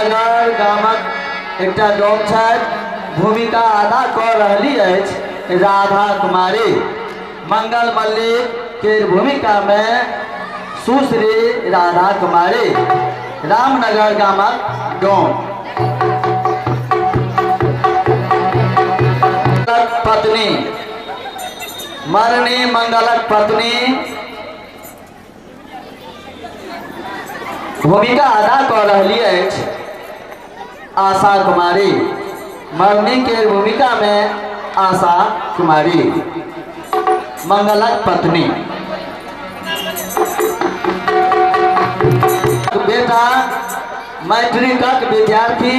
रामनगर गामक एकटा डोम छथि, भूमिका अदा कऽ रहली अछि राधा कुमारी। मंगल मल्लिक के भूमिका में सुश्री राधा कुमारी, रामनगर गामक डोम। पत्नी मरनी मंगलक पत्नी भूमिका अदा कऽ रहली अछि आशा कुमारी। मरनी के भूमिका में आशा कुमारी, मंगलक पत्नी। बेटा मैट्रिकक विद्यार्थी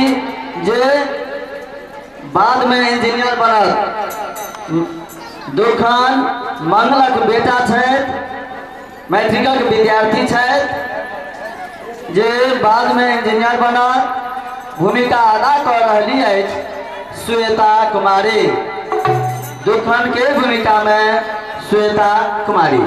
जे बाद में इंजीनियर बनल। दुखन मंगलक बेटा छथि, मैट्रिकक विद्यार्थी छथि जे बाद में इंजीनियर बनल। भूमिका अदा कऽ रहली अछि श्वेता कुमारी। दुखन के भूमिका में श्वेता कुमारी।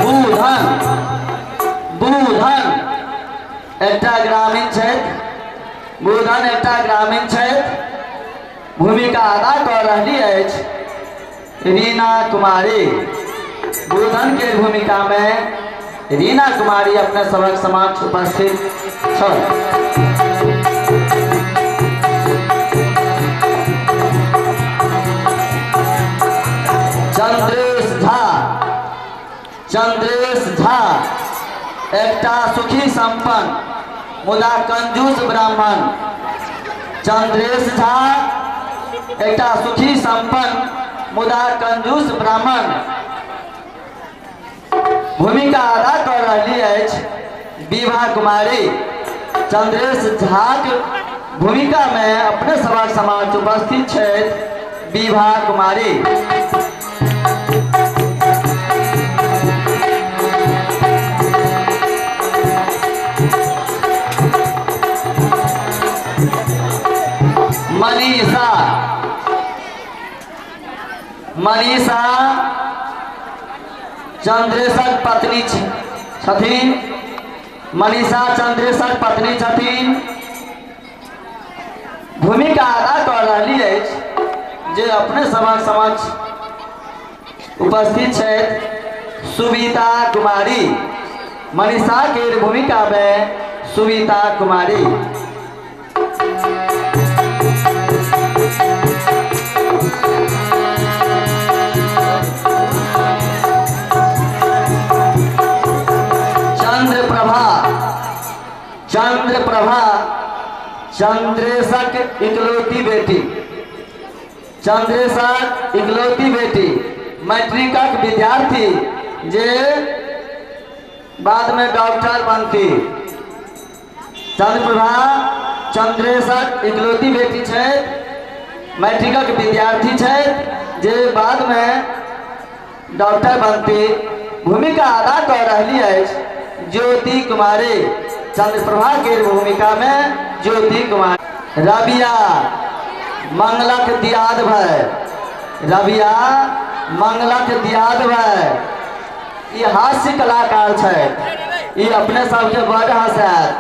बुधन, बुधन एकटा ग्रामीण छथि, बुधन एकटा ग्रामीण छथि। भूमिका अदा कऽ रहली अछि रीना कुमारी। बुधन के भूमिका में रीना कुमारी अपने सबक समक्ष उपस्थित छल। चंद्रेश झा, चंद्रेश झा एकटा सुखी संपन्न मुदा कंजूस ब्राह्मण। चंद्रेश झा एकटा सुखी संपन्न मुदा कंजूस ब्राह्मण। भूमिका अदा कऽ रहली अछि विभा कुमारी। चंद्रेश झाक भूमिका में अपने सभक समाज उपस्थित छथि विभा कुमारी। मनीषा, मनीषा चंद्रेशक पत्नी छथिन। मनीषा चंद्रेशक पत्नी छथिन। भूमिका अदा कऽ रहली अछि जे अपने सभक समक्ष उपस्थित छथि सुविता कुमारी। मनीषा के भूमिका में सुविता कुमारी। चंद्रप्रभा, चंद्रप्रभा चंद्रेशक इकलौती बेटी। चंद्रेशक इकलौती बेटी, मैट्रिकक विद्यार्थी जे बाद में डॉक्टर बनती। चंद्रप्रभा चंद्रेशक इकलौती बेटी छथि, मैट्रिकक विद्यार्थी छथि जे बाद में डॉक्टर बनती। भूमिका अदा कऽ रहली अछि ज्योति कुमारी। चंद्रप्रभा के भूमिका में ज्योति कुमारी। रबिया मंगलक दियाद भाई, रबिया मंगलक दियाद भाई ई हास्य कलाकार छथि। ई अपने सबके बड हंसायत,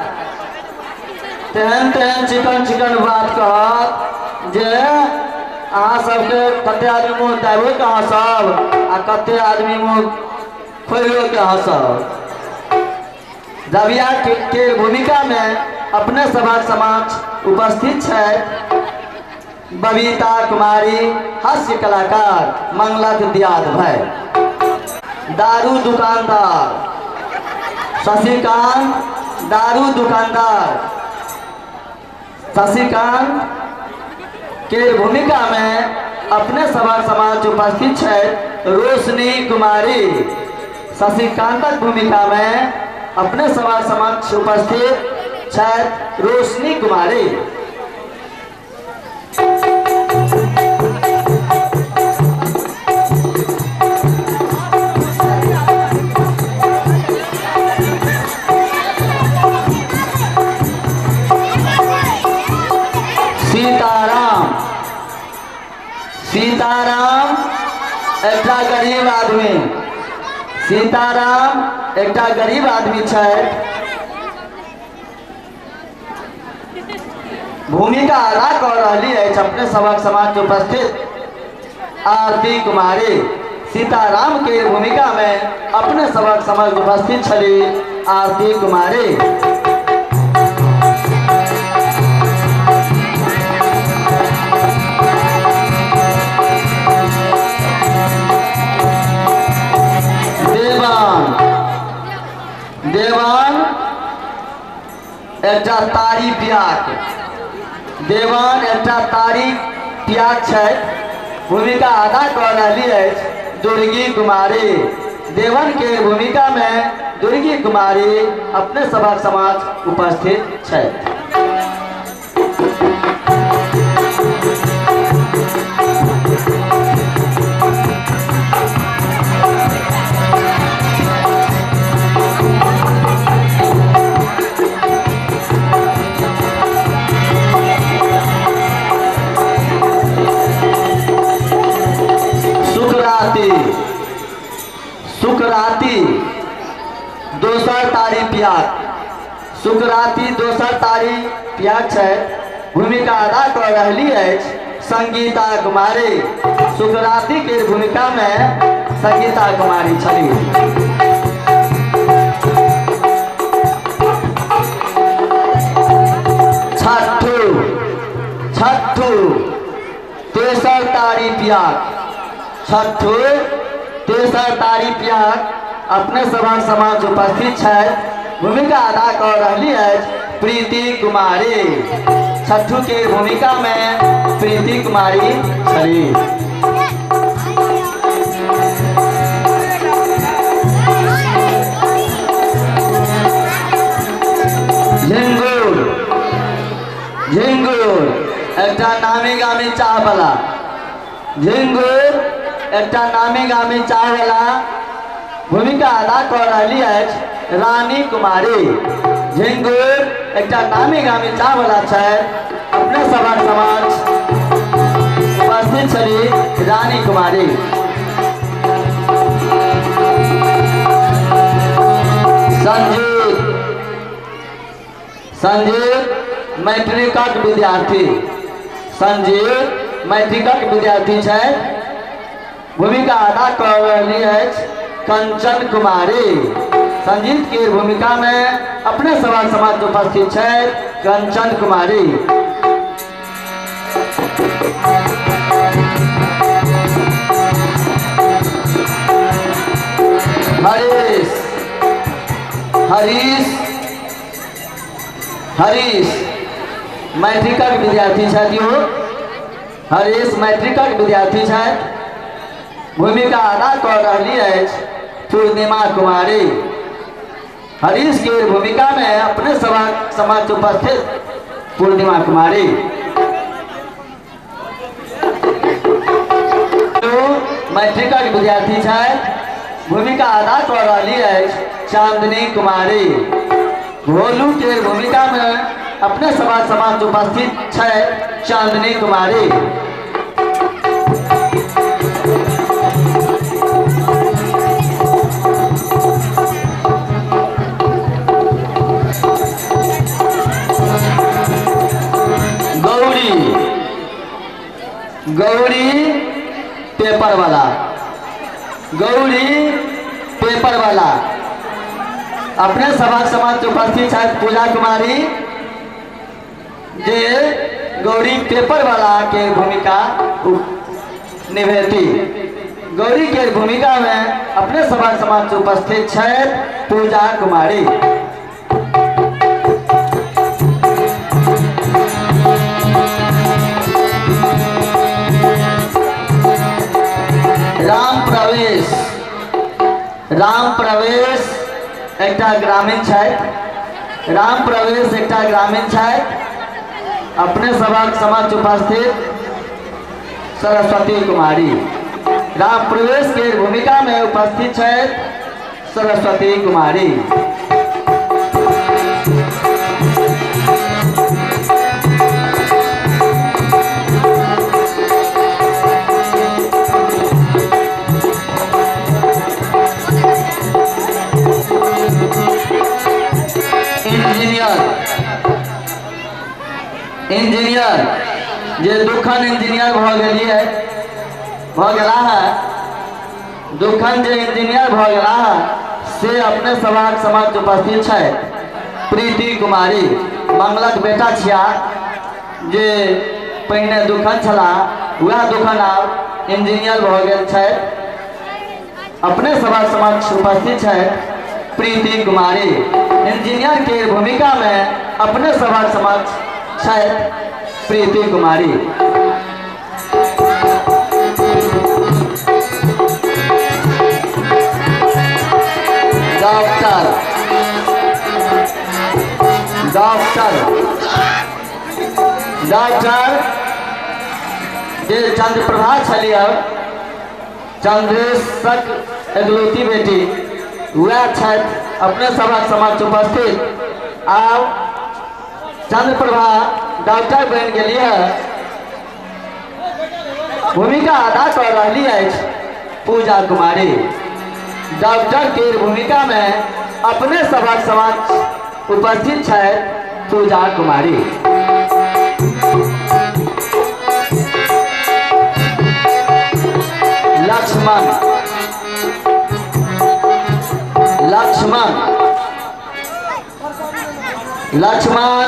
तेहन तेहन चिकन चिकन बात कहत जे अहाँ सबके कते आदमी मुँह दाबियो के हंसब आ कते आदमी मुँह खोलियो के हंसब। रबिया के भूमिका में अपने सभक समक्ष उपस्थित छथि बबीता कुमारी, हास्य कलाकार मंगलक दियाद भाई। दारू दुकानदार शशिकांत, दारू दुकानदार शशिकांत के भूमिका में अपने सभक समाज उपस्थित छथि रोशनी कुमारी। शशिकांतक भूमिका में अपने सभक समक्ष उपस्थित छथि रोशनी कुमारी। सीताराम, सीताराम एकटा गरीब आदमी, सीताराम एकटा गरीब आदमी छथि। भूमिका अदा कऽ रहली अछि अपने सबक समाज उपस्थित आरती कुमारी। सीताराम के भूमिका में अपने सबक समाज उपस्थित छली आरती कुमारी। देवान, देवान एकटा तारी पियाक, देवान एकटा तारी पियाक छथि। भूमिका अदा कऽ रहली अछि दुर्गी कुमारी। देवन के भूमिका में दुर्गी कुमारी अपने सभक समाज उपस्थित छथि। सुकराती दोसर तारी पियाक, सुकराती दोसर तारी पियाक छथि। भूमिका अदा कऽ रहली अछि संगीता कुमारी। सुकराती के भूमिका में संगीता कुमारी छली। छठू, छठू तेसर तारी पियाक, छठू तेसर तारी पियाक अपने सभक समाज उपस्थित छथि। भूमिका अदा कऽ रहली अछि प्रीति कुमारी। छठू के भूमिका में प्रीति कुमारी छली। झिंगुर, झिंगुर एकटा नामी गामी चाह वाला, झिंगुर एकटा नामी गामी चाह वाला भूमिका अदा कऽ रहली अछि रानी कुमारी। झिंगुर एकटा नामी गामी चाह वाला छथि। अपने सभक समाज उपस्थित छली रानी कुमारी। संजीत, संजीत मैट्रिकक विद्यार्थी, संजीत मैट्रिकक विद्यार्थी छथि। भूमिका अदा कऽ रहली अछि कंचन कुमारी। संजीत के भूमिका में अपने सभक समाज उपस्थित छथि कंचन कुमारी। हरीश, हरीश, हरीश मैट्रिकक विद्यार्थी छथि। हरीश मैट्रिकक विद्यार्थी छथि। भूमिका अदा कऽ रहली अछि पूर्णिमा कुमारी। हरीश के भूमिका में अपने सभक समक्ष उपस्थित पूर्णिमा कुमारी। मैट्रिकक विद्यार्थी छथि। भूमिका अदा कऽ रहली अछि चांदनी कुमारी। भोलू के भूमिका में अपने सभक समक्ष उपस्थित छथि चांदनी कुमारी। गौरी, गौरी पेपर वाला, गौरी पेपर वाला अपने सभक समक्ष उपस्थित छथि पूजा कुमारी, जे गौरी पेपर वाला के भूमिका निभेती। गौरी के भूमिका में अपने सभक समक्ष उपस्थित छथि पूजा कुमारी। राम प्रवेश, राम प्रवेश एकटा ग्रामीण छथि। राम प्रवेश एकटा ग्रामीण छथि। अपने सभक समक्ष उपस्थित सरस्वती कुमारी। राम प्रवेश के भूमिका में उपस्थित छथि सरस्वती कुमारी। इंजीनियर जे दुखन इंजीनियर भऽ गेलियै भऽ गेला है, दुखन जे इंजीनियर भऽ गेला है से अपने सभाक समक्ष उपस्थित छै। प्रीति कुमारी मंगलक बेटा छिया, जे पहिने दुखन छला वएह दुखन आब इंजीनियर भऽ गेल छै। अपने सभाक समक्ष उपस्थित छै प्रीति कुमारी। इंजीनियर के भूमिका में अपने सभाक समक्ष छथि प्रीति कुमारी। डॉक्टर डॉक्टर डॉक्टर जे चंद्रप्रभा छलियै, चंद्रेशक एकलौती बेटी, वएह छथि अपने सभक समक्ष उपस्थित। आब चंद्रप्रभा डॉक्टर बनि गेली है, भूमिका अदा कर रही अछि पूजा कुमारी। डॉक्टर के भूमिका में अपने सभक समक्ष उपस्थित छथि पूजा कुमारी। लक्ष्मण लक्ष्मण लक्ष्मण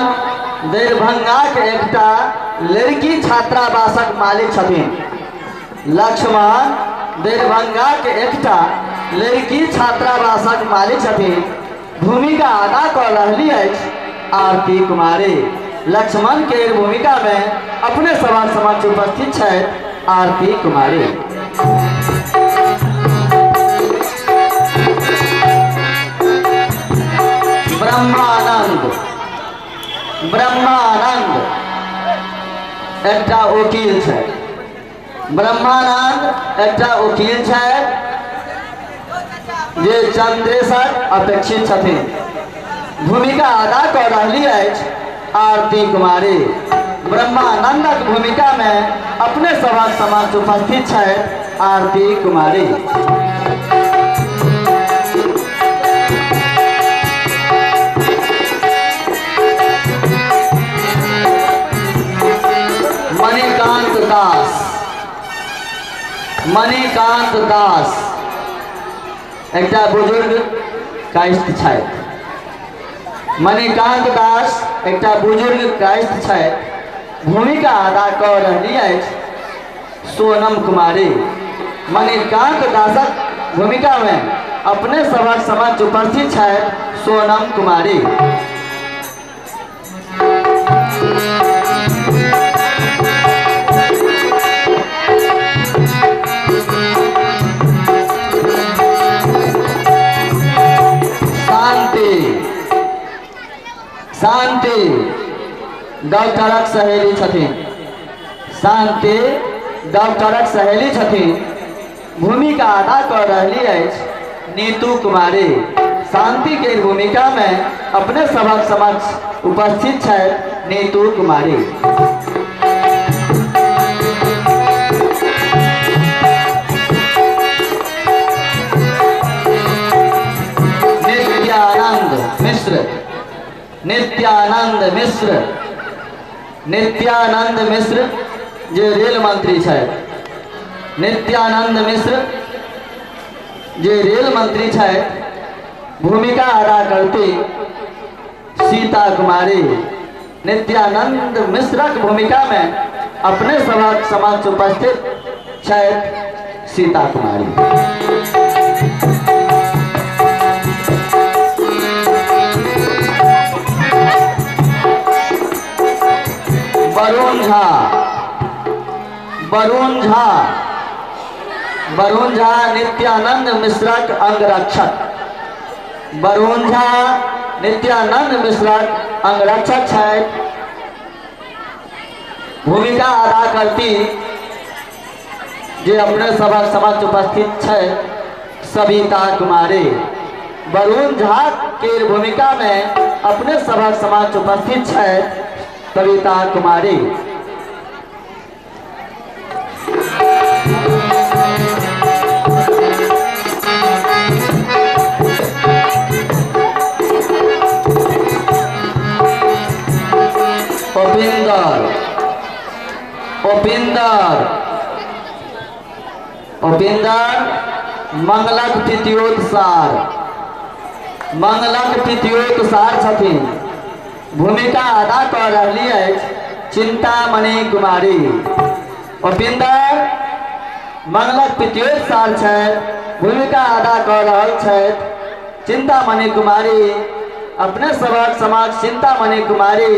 दरभंगा के एकटा लड़की छात्रावासक मालिक छथिन। लक्ष्मण दरभंगा के एकटा लड़की छात्रावासक मालिक छथिन। भूमिका अदा कऽ रहली अछि आरती कुमारी। लक्ष्मण के भूमिका में अपने सभक समक्ष उपस्थित छथि आरती कुमारी। ब्रह्मानंद ब्रह्मानंद एकटा वकील छै। ब्रह्मानंद एकटा वकील छै जे चंद्रेशर अपेक्षित छथिन। भूमिका अदा कऽ रहली अछि आरती कुमारी। ब्रह्मानंदक भूमिका में अपने सभक समक्ष उपस्थित छथि आरती कुमारी। मणिकांत दास मणिकांत दास एकटा बुजुर्ग कायस्थ छथि। मणिकांत दास एकटा बुजुर्ग कायस्थ छथि। भूमिका अदा कऽ रहली अछि सोनम कुमारी। मणिकांत दासक भूमिका में अपने सभक समक्ष उपस्थित छथि सोनम कुमारी। शांति शांति डॉक्टरक सहेली छथिन। शांति डॉक्टरक सहेली छथिन। भूमिका अदा कऽ रहली अछि नीतू कुमारी। शांति के भूमिका में अपने सभक समक्ष उपस्थित छथि नीतू कुमारी। नित्यानंद मिश्र नित्यानंद मिश्र नित्यानंद मिश्र जे रेल मंत्री छथि। नित्यानंद मिश्र जे रेल मंत्री छथि भूमिका अदा करती सीता कुमारी। नित्यानंद मिश्रक भूमिका में अपने सभक समक्ष उपस्थित छथि सीता कुमारी। वरुण झा वरुण झा वरुण झा नित्यानंद मिश्रक अंगरक्षक। वरुण झा नित्यानंद मिश्रक अंगरक्षक छथि। भूमिका अदा करती जे अपने सभक समक्ष उपस्थित छै सविता कुमारी। वरुण झा के भूमिका में अपने सभक समक्ष उपस्थित छै सविता कुमारी। उपिंदर उपेंद्र मंगलक पितियोत सार, मंगलक पितियोत सार छथिन। भूमिका अदा कऽ रहली अछि चिंतामणि कुमारी। उपेंद्र मंगलक पितियोत सार छथि, भूमिका अदा कऽ रहल छथि चिंतामणि कुमारी। अपने सबक समाज चिंतामणि कुमारी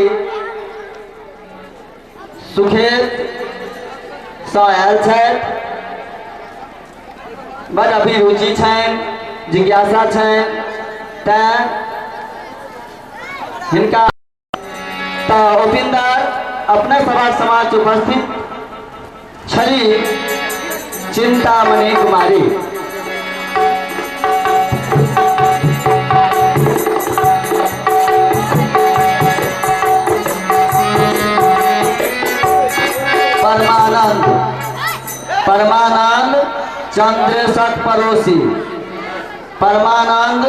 सुखेत सँ आयल छथि। बड अभिरुचि छनि, जिज्ञासा छनि, तैं हिनका तऽ उपेंद्र अपने सभक समाज उपस्थित छली चिंतामणि कुमारी। परमानंद, परमानंद चंद्रेशक पड़ोसी, परमानंद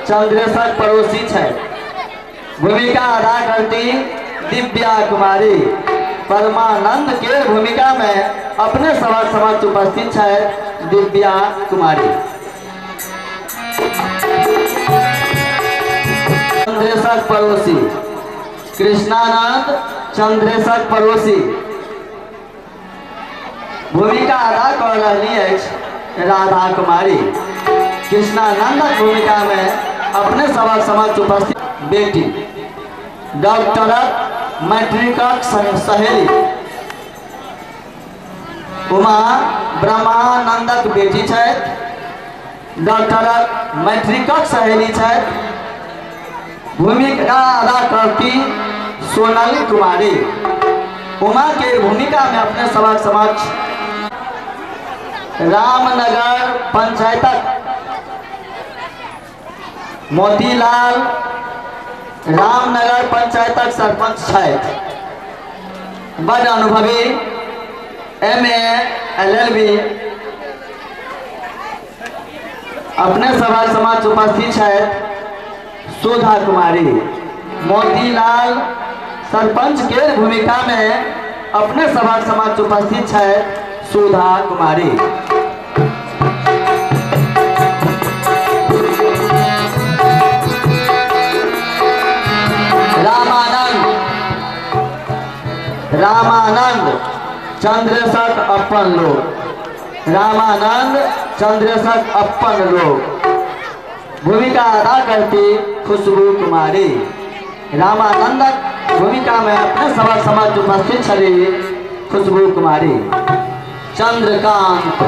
चंद्रेशक पड़ोसी छै। भूमिका अदा करती दिव्या कुमारी। परमानंद के भूमिका में अपने सभक समक्ष उपस्थित है दिव्या कुमारी। चंद्रेशक पड़ोसी कृष्णानंद चंद्रेशक पड़ोसी भूमिका अदा कर रही अछि राधा कुमारी। कृष्णानंदक भूमिका में अपने सभक समक्ष उपस्थित बेटी डॉक्टरक मैट्रिकक सहेली उमा ब्रह्मानंदक बेटी छथि, डॉक्टरक मैट्रिकक सहेली छथि। भूमिका अदा करती सोनल कुमारी। उमा के भूमिका में अपने सभक समक्ष रामनगर पंचायतक मोतीलाल रामनगर पंचायतक सरपंच छथि। बड अनुभवी, MA LLB। अपने सभक समक्ष उपस्थित छथि सुधा कुमारी। मोतीलाल सरपंच के भूमिका में अपने सभक समक्ष उपस्थित छथि सुधा कुमारी। रामानंद, रामानंद चंद्रेशक अपन लोक, रामानंद चंद्रेशक अपन लोक भूमिका अदा करती खुशबू कुमारी। रामानंदक भूमिका में अपने सभक समक्ष उपस्थित छली खुशबू कुमारी। चंद्रकांत,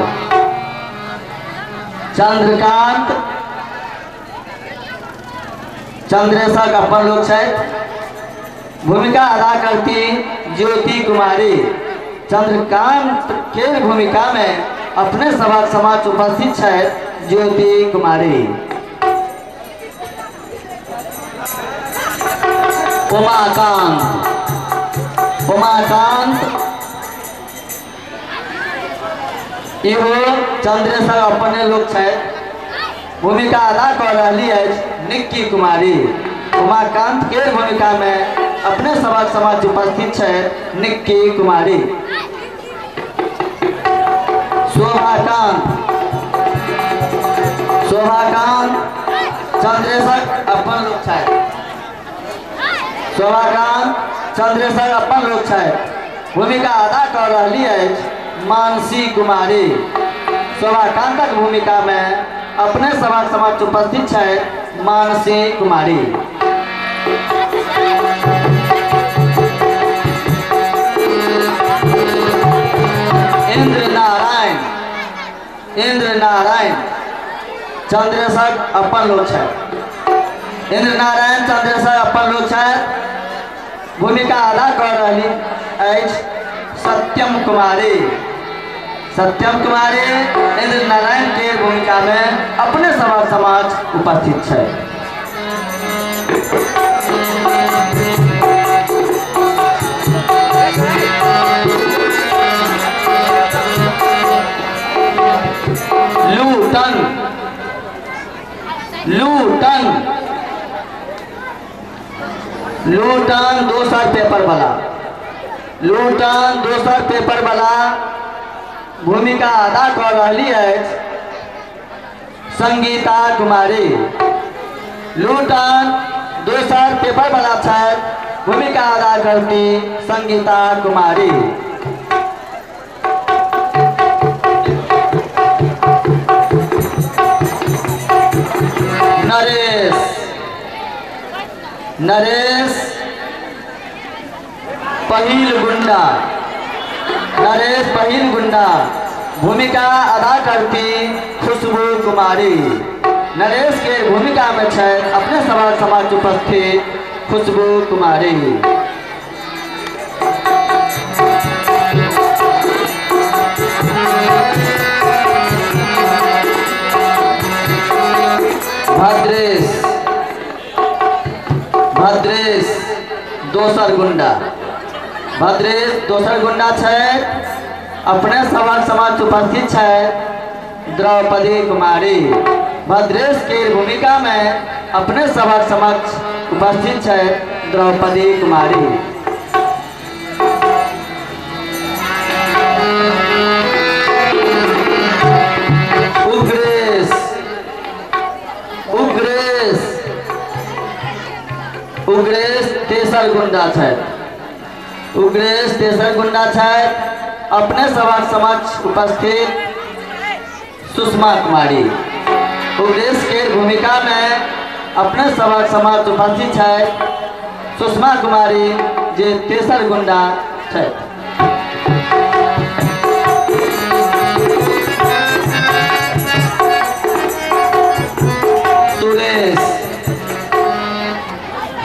चंद्रकांत चंद्रेशक अपन लोक छथि। भूमिका अदा करती ज्योति कुमारी। चंद्रकांत के भूमिका में अपने सभक समक्ष उपस्थित छथि ज्योति कुमारी। उमाकांत, उमाकांत इहो चंद्रेशक अपने लोक छथि। भूमिका अदा कऽ रहली अछि निक्की कुमारी। उमाकांत के भूमिका में अपने सभक समक्ष उपस्थित छथि निक्की कुमारी। शोभाकांत, शोभाकांत चंद्रेशक अपन लोक छथि। शोभाकांत चंद्रेशक अपन लोक छथि। भूमिका अदा कऽ रहली अछि मानसी कुमारी। शोभाकांतक भूमिका में अपने सभक समक्ष उपस्थित छथि मानसी कुमारी। इंद्र नारायण, इंद्र नारायण चंद्रेशक अपन लोक छथि। इंद्र नारायण चंद्रेशक अपन लोक छथि। भूमिका अदा कऽ रहली अछि सत्यम कुमारी। सत्यम कुमारी इंद्र नारायण के भूमिका में अपने सभक समक्ष उपस्थित छथि। लूटन, लूटन, लूटन दोसर पेपर वाला, लूटन दोसर पेपर वाला भूमिका अदा कऽ रहली अछि संगीता कुमारी। लूटन दोसर पेपर वाला छथि, भूमिका अदा करती संगीता कुमारी। नरेश, नरेश पहिल गुंडा, नरेश पहिल गुंडा, भूमिका अदा करती खुशबू कुमारी। नरेश के भूमिका में छथि अपने समाज समाज उपस्थित खुशबू कुमारी। भद्रेश, भद्रेश दोसर गुंडा, भद्रेश दोसर गुंडा छथि, अपने समाज समाज उपस्थित छथि द्रौपदी कुमारी। भद्रेश के भूमिका में अपने सभक समक्ष उपस्थित छथि द्रौपदी कुमारी। उग्रेश, उग्रेश, उग्रेश तेसर गुंडा छथि, उग्रेश तेसर गुंडा छथि, अपने सभक समक्ष उपस्थित सुषमा कुमारी। उग्रेश के भूमिका में अपने सभक समक्ष उपस्थित छथि सुषमा कुमारी, जे तेसर गुंडा छथि। सुरेश,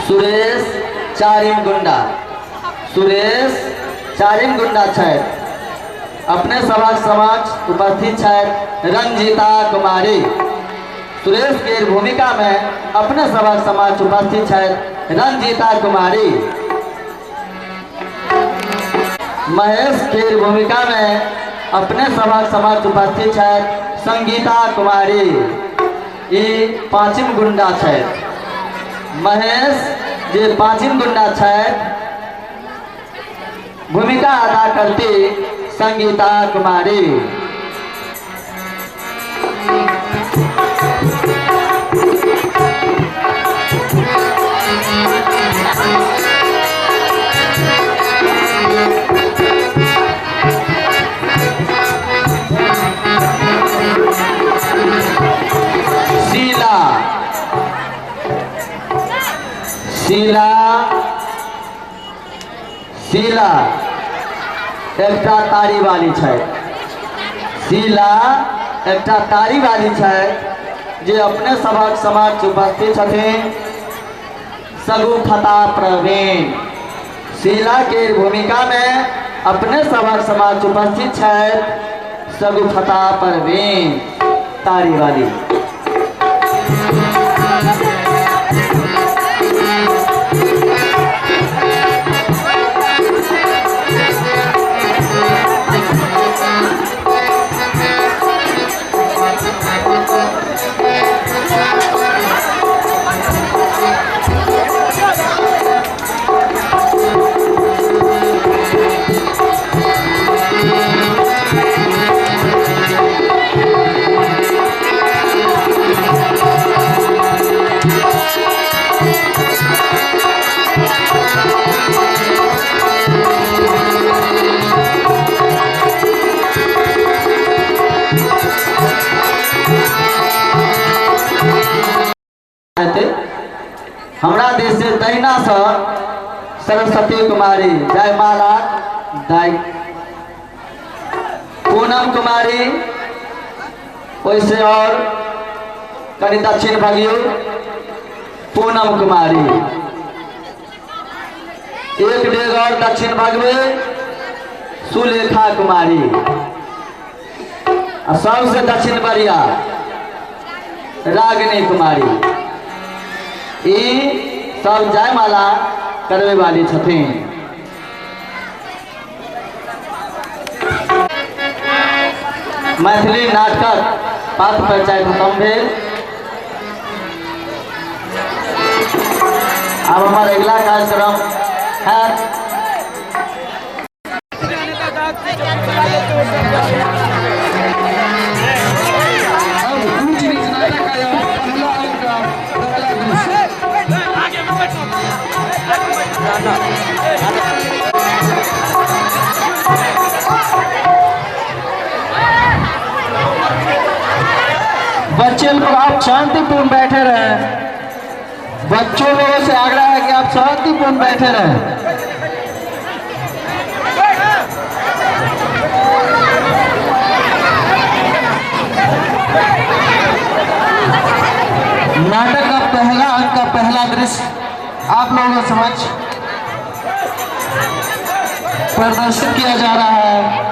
सुरेश चारिम गुंडा, सुरेश चारिम गुंडा छथि, अपने सभक समक्ष उपस्थित छथि रंजीता कुमारी। सुरेश के भूमिका में अपने सभक समक्ष उपस्थित छथि रंजीता कुमारी। महेश के भूमिका में अपने सभक समक्ष उपस्थित छथि संगीता कुमारी। ई पाँचिम गुंडा छथि। महेश जे पाँचिम गुंडा छथि, भूमिका अदा करती संगीता कुमारी। शीला, शीला, शीला एकटा तारी वाली छै। शीला एकटा तारी वाली छै जे अपने सभक समक्ष उपस्थित छथिन सगुफता प्रवीण। शीला के भूमिका में अपने सभक समक्ष उपस्थित छथि सगुफता प्रवीण तारी वाली। हमरा देश से दहिना से सरस्वती कुमारी जयमाला दाई, पूनम कुमारी ओइसे और कनि दक्षिण भगियो पूनम कुमारी, एक डेग और दक्षिण भगवे सुलेखा कुमारी, आ सबसे दक्षिण बढ़िया रागिनी कुमारी। ई सब जयमाला करवे वाली छथिन। मैथिली नाटक पात्र परिचय खत्म भेल। अब हमार अगला कार्यक्रम है। बच्चे लोग आप शांतिपूर्ण बैठे रहें। बच्चों लोगों से आग्रह है कि आप शांतिपूर्ण बैठे रहें। नाटक का पहला अंक का पहला दृश्य आप लोगों के समक्ष प्रदर्शित किया जा रहा है।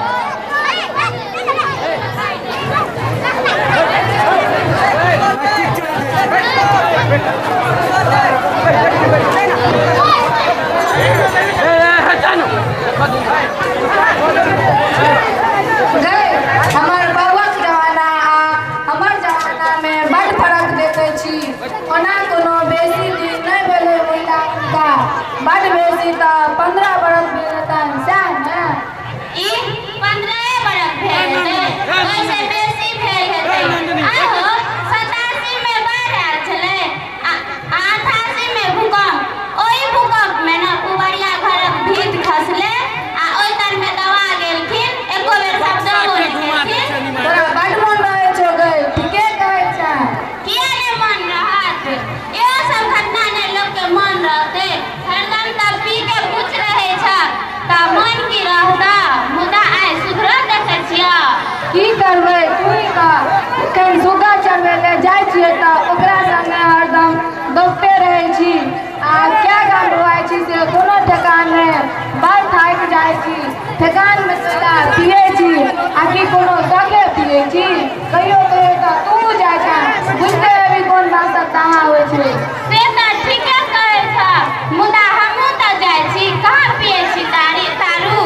हमर बाबा के जमाना आ हमर जमाना में बड़ फर्क देखै छी। ओना कोनो बेसी दिन नहि भेलै महिला हुनका, बड़ बेसी तऽ 15 बरस भेल हेतनि, सएह ने? ई 15 बरस भेल हेतै, ओहिसँ बेसी भेल हेतै। आहो 87 में बाढ़ि आयल छलै आ 88 में भूकंप। ओहि भूकंप में ने पुबरिया घरक भीत खसलै आ ओहि तर में दबा गेलखिन, एको बेर शब्दो नहि केलखिन। तोरा बड़ मोन रहै छौ गै, ठीके कहै छें। किया नहि मन रहत? इहो सब घटना ने लोक के मन रहतै। हरदम तऽ पी के पुछ रहै छ तऽ मन की रहता। मुदा आइ सुधरल देखै छियै। की करबै तू ही कह, एखन सुग्गा चरबै लए जाइ छियै तऽ ओकरा संगे हरदम दौड़ते रहै छी आ क्या गाम बौआइ छी से कोनो ठेकान नहि। बड़ थाकि जाइ छी, ठेकानमे सदा पियै छी आ कि कोनो शौके पियै छी। कहियो कहियो तऽ तू जाइ छें, बुझिते हेबही कोन बातक दाहा होइ छै। से तऽ ठीके कहै छ, मुदा हमहूँ तऽ जाइ छी, कहाँ पियै छी तारी दारू?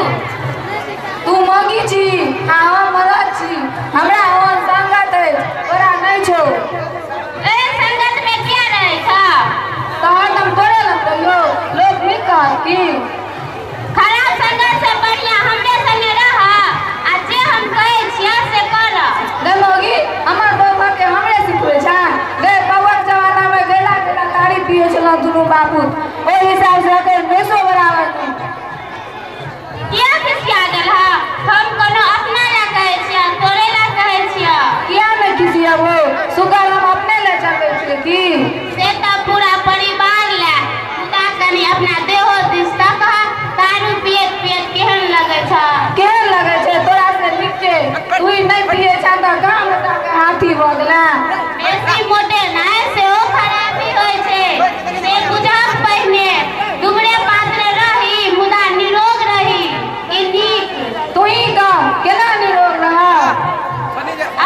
तू मौगी छी आ हम मरद छी, हमरा ओहन संगत अछि, तोरा नहि छौ। एहन संगत में किया रहै छ? तऽ हरदम तोरे लग रहियौ, लोक नीक कहत की? खराब संगत से बढ़िया हमरे संगे रह आ जे हम कहै छियै से कर। गै मौगी, हमर बौआ के हमरे सिखबै छें? गै बौआके जमानामे गैला गैला तारी पियै छलहुँ दुनू बापूत, ओहि हिसाबसँ एखन मेसो बराबर नहि। किया खिसिया गेलह? हम कोनो अपना लए कहै छियै, तोरे लए कहै छियै। किया नहि खिसियबौ, सुगर हम अपने लए चलबै छियै की? से तऽ पूरा परिवार लए, मुदा कनि अपना देहो दिस तकह, दारू पियैत पियैत केहन लगै छ? केहन लगै छै तोरा से नीक छै, तू ही नहि पियै छें तऽ गाम के हाथी भऽ गेलें। बेसी मोटेनाइ सेहो खराबी होइ छै, से बुझब पहिने। दुबरे पातरे रही मुदा निरोग रही, ई नीक। तू ही कह केना निरोग रहब?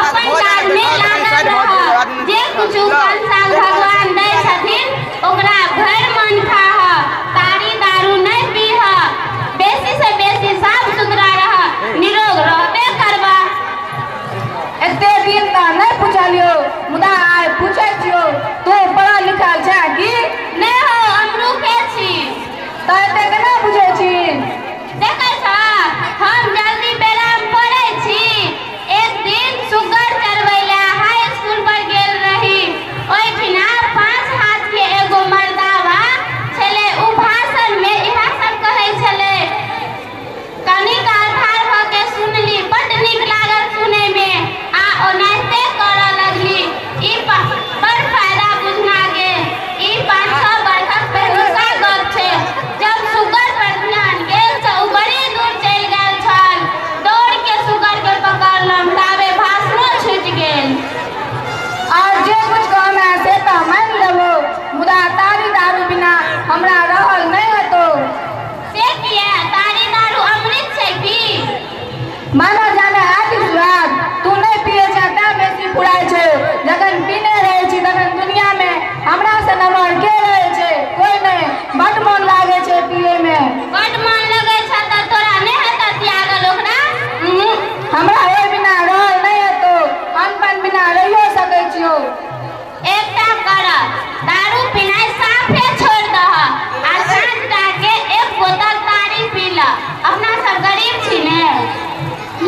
अपन काज में लागल रह, जे किछु कंसाल भगवान दै छथिन ओकरा भरि मन खाह, तारी दारू नहि पीह, बेसी से बेसी साफ सुथरा रह, निरोग रहबे करबा। एते दिन तऽ नहि पुछलियौ, मुदा आइ पूछै छियौ, तू पढ़ल लिखल छें की? नहि हो, अमरूखे छी। तऽ एते केना बुझै छी? देखै छ, हम जल्दी बेराम पड़ै छी। एक दिन सुगर चरबै लए हाई स्कूल पर गेल रही, ओहिठिना 5 हाथ के एगो मर्दावा छलै, उ भाषण में इएह सब कहै छलै। कनी काल ठाढ़ भऽ के सुनली, बड्ड नीक लागल सुनै में आ ओनाहिते करऽ लगली। ई बड़ फायदा बुझना गेल। ई 5-6 बरखक पहिलुका गप छै। जब सुगर पर ध्यान गेल तऽ उ बड़ी दूर चलि गेल छल। दौड़ के सुगर के पकड़लहुँ, ताबे भाषणो छूटि गेल। और जे कुछ कहमे से तऽ मानि लेबौ, मुदा तारी दारू बिना हमरा रहल नहि हेतौ। से किया? तारी दारू अमृत छै की? मानो जाने आदि सुहाग, तू नहि पियै छें तैं बेसी फुराइ छौ। जखन पीने रहै छी तखन दुनियामे हमरा से नमहर के रहै छै? कोइ नहि। बड्ड मोन लागै छै पियैमे। बड्ड मन लगै छ तऽ तोरा नहि हेतऽ त्यागल ओकरा? हमरा ओहि बिना रहल नहि हेतौ, अन्न बिना रहियो सकै छियौ। एकटा कर, दारू पीनाइ साफे छोड़ि दह आ साँझ के 1 बोतल तारी पी लऽ। अपना सब गरीब छी ने।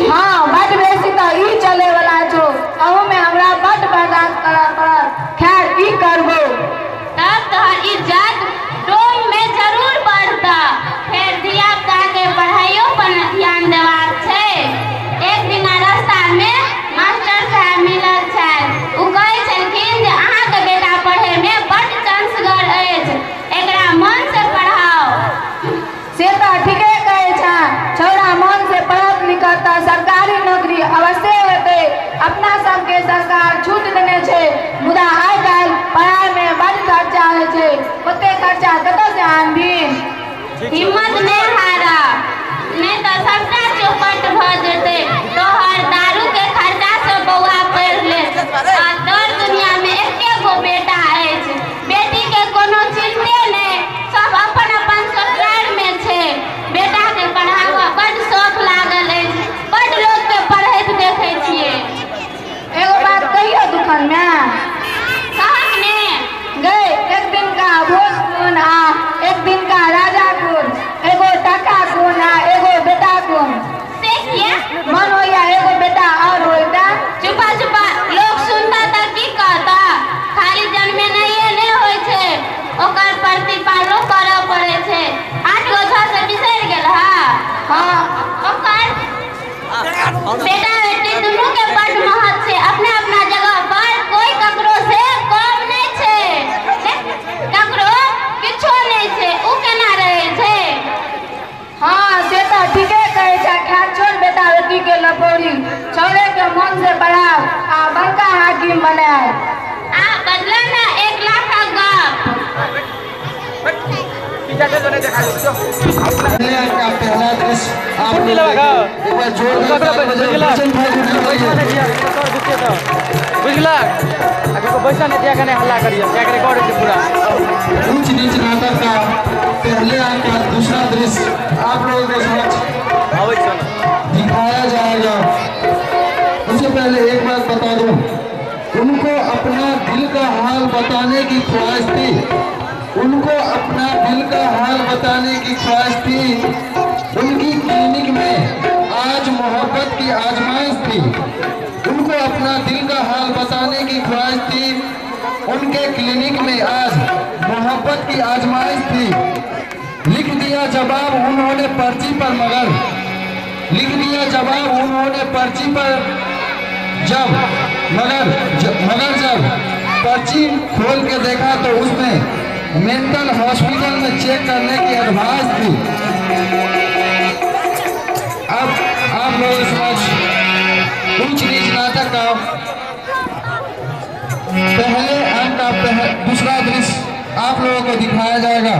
हाँ, बड्ड बेसी तऽ ई चलैवला छौ, अहूमे हमरा बड्ड बर्दाश्त करऽ पड़त। खैर ई करबौ। तब तोहर इज्जत डोम में जरूर बढ़तऽ। फेर धिया पुता के पढ़ाइयो पर ध्यान देबाक छै। एक दिना रास्ता में मास्टर साहब मिलल छथि, उ कहै हिम्मत नहि हारा, नहि तऽ सबटा चौपट भऽ जेतै। तोहर दारू के खर्चा से बौआ पढ़ि ले। आ दर दुनिया में एके गो बेटा अछि, बेटी के कोनो चिंते नहि, सब अपन अपन ससुराल में छै। बेटा के पढ़ाबऽ बड शौक लागल अछि, बड लोक के पढ़ैत देखै छियै। एगो बात कहियो दुखन में कहक ने। गए एक दिन का भोज कोन आ एक दिन का राजा कोन, एगो टाका कोन आ एगो बेटा कोन। से किया? मन होइया एगो बेटा और होइता। चुपा चुपा, लोक सुनता तऽ की कहता? खाली जन्मे नहिए नहि होइ छै, ओकर प्रतिपालनो करऽ पड़ै छै। 8 गो 6 से बिसरि गेल हा? हाँ। ओकर बेटा बेटी दुनू के बड महत्व छै, अपना अपना जगह पर कोई ककरो से कम नहि छै, ककरो किछो नहि छै, उ केना रहै छै? हाँ से तऽ ठीके कहै छै। खैर छोड़ बेटा बेटी के लपौरी, छौड़े के मन से पढ़ाओ आ बड़का हाकिम बनाए। आ बदला ना 1 लाख का गप। का पहला दृश्य आप लोग एक बार जोरदार बुझलक पैसा नहीं दिया के हल्ला करिए, रिकॉर्ड पूरा। ऊंच नीच नाटक का पहले अंक का दूसरा दृश्य आप लोगों के समक्ष दिखाया जाएगा। उससे पहले एक बात बता दूं, उनको अपना दिल का हाल बताने की ख्वाहिश थी, उनको अपना दिल का हाल बताने की ख्वाहिश थी। उनकी क्लिनिक में आज मोहब्बत की आजमाइश थी, उनको अपना दिल का हाल बताने की ख्वाहिश थी। उनके क्लिनिक में आज मोहब्बत की आजमाइश थी। लिख दिया जवाब उन्होंने पर्ची पर, मगर लिख दिया जवाब उन्होंने पर्ची पर जब, मगर जब पर्ची खोल के देखा तो उसमें मेंटल हॉस्पिटल में चेक करने की एडवाइस थी। अब आप लोग समझ ऊंच नीच नाटक का पहले अंक का दूसरा दृश्य आप लोगों को दिखाया जाएगा।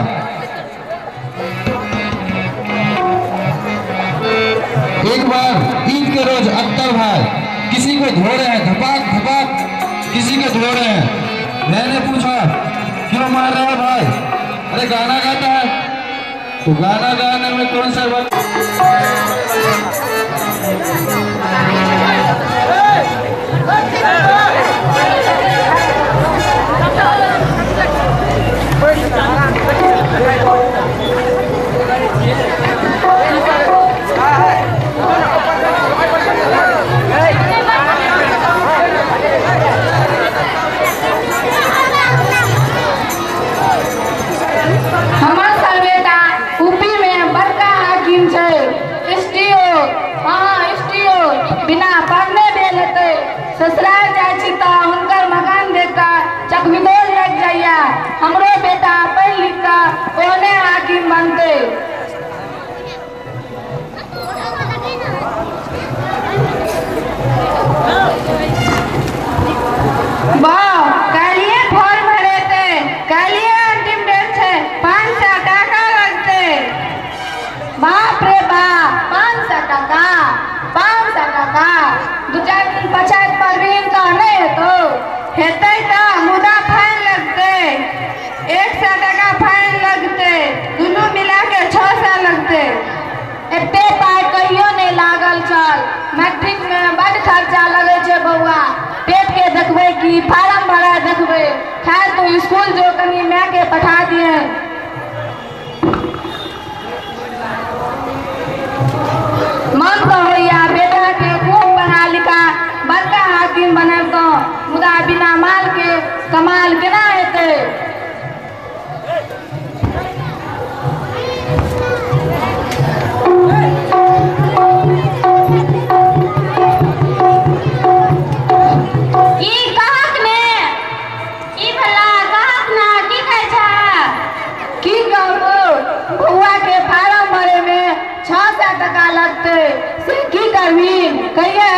एक बार ईद के रोज अख्तर भाई किसी को धो रहे हैं, धपाक धपाक किसी को धो रहे हैं। मैंने पूछा क्यों मार रहा है भाई? अरे गाना गाता है। तो गाना गाने में कौन सा वक्त? बिना पढ़ने भेल हेतै, ससुराल जाइ छी तऽ हुनकर मकान देख कऽ चकविदोर लागि जाइया। हमरो बेटा पढ़ि लिख कऽ ओहने हाकिम बनतै। वाह, काल्हिए फॉर्म भरेतै, काल्हिए अंतिम डेट छै, 500 टाका लगतै। बाप रे बाप, 500 टाका, 500 टाका। 2-4 दिन पछाति पढ़बीन तऽ नहि हेतौ? हेतै तऽ मुदा फाइन लगतै, 100 टाका फाइन लगतै, दुनू मिला के 600 लगतै। एते पाइ कहियो नहि लागल छल। मैट्रिक में बड खर्चा लगै छै बौआ। पेट के देखबै कि फार्म भरा देखबै? खैर तू स्कूल जो, कनी माय के पठा दिहे। मन तऽ होइया बेटा के खूब पढ़ा लिखा बड़का हाकिम बनेबतहुँ, मुदा बिना माल के कमाल केना हेतै? की कहक ने? की भला कहक ना, की कहै छह? की कहबो, बौआ के फार्म भरे में 600 टका लगतै, से की करबी? कहिया?